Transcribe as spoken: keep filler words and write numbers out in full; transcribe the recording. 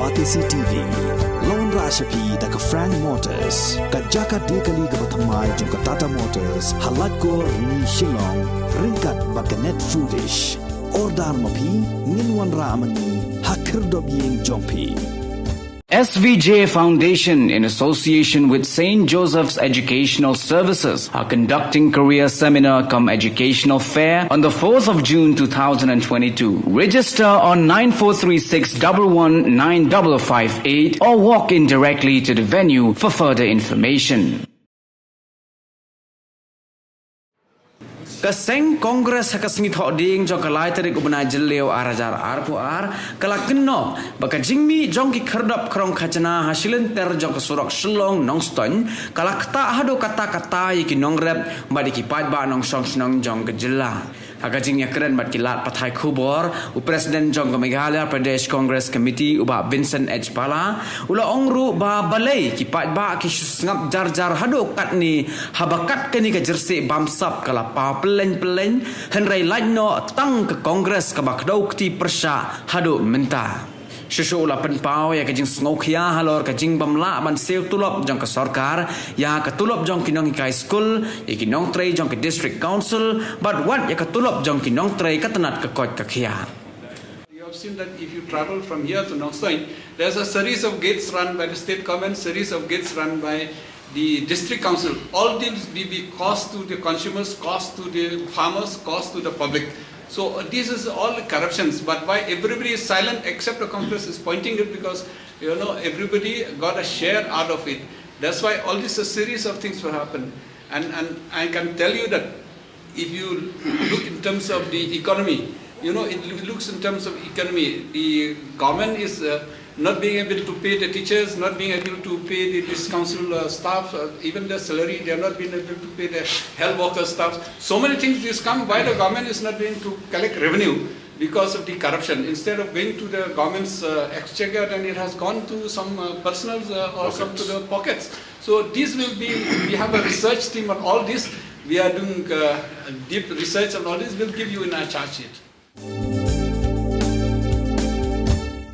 Batesi T V. La wanrah sha phi da ka Frank Motors, ka jaka die kali kaba thymmai jong ka Tata Motors, ha Laitkor Rni Shillong, ryngkat bad ka Net Foodish. Order ma phi, ngin wanrah ma ngi ha khyrdop ïing jong phi. S V J Foundation, in association with Saint Joseph's Educational Services, are conducting career seminar cum educational fair on the fourth of June two thousand and twenty-two. Register on nine four three six double one nine double five eight or walk in directly to the venue for further information. Ka seng Congress ha ka sngi Thohdieng jong ka lai tarik u bnai Jylliew ar hajar arphew ar, ka la kynnoh ba ka jingmih jong ki khyrdop khrong khajna ha shilynter jong ka surok Shillong Nongstoiñ ka la ktah haduh katta katta ïa ki nongrep bad ïa ki paidbah nongshong shnong jong ka jylla. Ha ka jingïakren bad ki lad pathai khubor, u President jong ka Meghalaya Pradesh Congress Committee, u Bah Vincent H Pala, u la ong ruh ba balei ki paidbah ki shu sngap jar jar haduh katne, haba kat kane ka jyrsieh bamsap ka la paw pylleng pylleng, hynrei lait noh tang ka Congress kaba kdew kti pyrshah haduh mynta. Shuh shuh u la pynpaw ïa ka jingsngewkhia halor ka jingbym lah ban siew tulop jong ka sorkar ïa ka tulop jong ki nonghikai skul, ïa ki nongtrei jong ka District Council, bad wat ïa ka tulop jong ki nongtrei ka tnat ka koit ka khiah. You have seen that if you travel from here to Nongstoiñ, there's a series of gates run by the state government, series of gates run by the district council. All these will be cost to the consumers, cost to the farmers, cost to the public. So uh, this is all corruptions. But why everybody is silent except the Congress is pointing it? Because you know everybody got a share out of it. That's why all this a series of things will happen. And and I can tell you that if you look in terms of the economy, you know, it loo- looks in terms of economy. The government is uh, not being able to pay the teachers, not being able to pay the, this council uh, staff, uh, even the salary, they are not being able to pay the health worker staff. So many things this come why the government is not being to collect revenue because of the corruption. Instead of going to the government's uh, exchequer, then it has gone to some uh, personals uh, or some to the pockets. So this will be, we have a research team on all this. We are doing uh, deep research on all this. We'll give you in our charge sheet.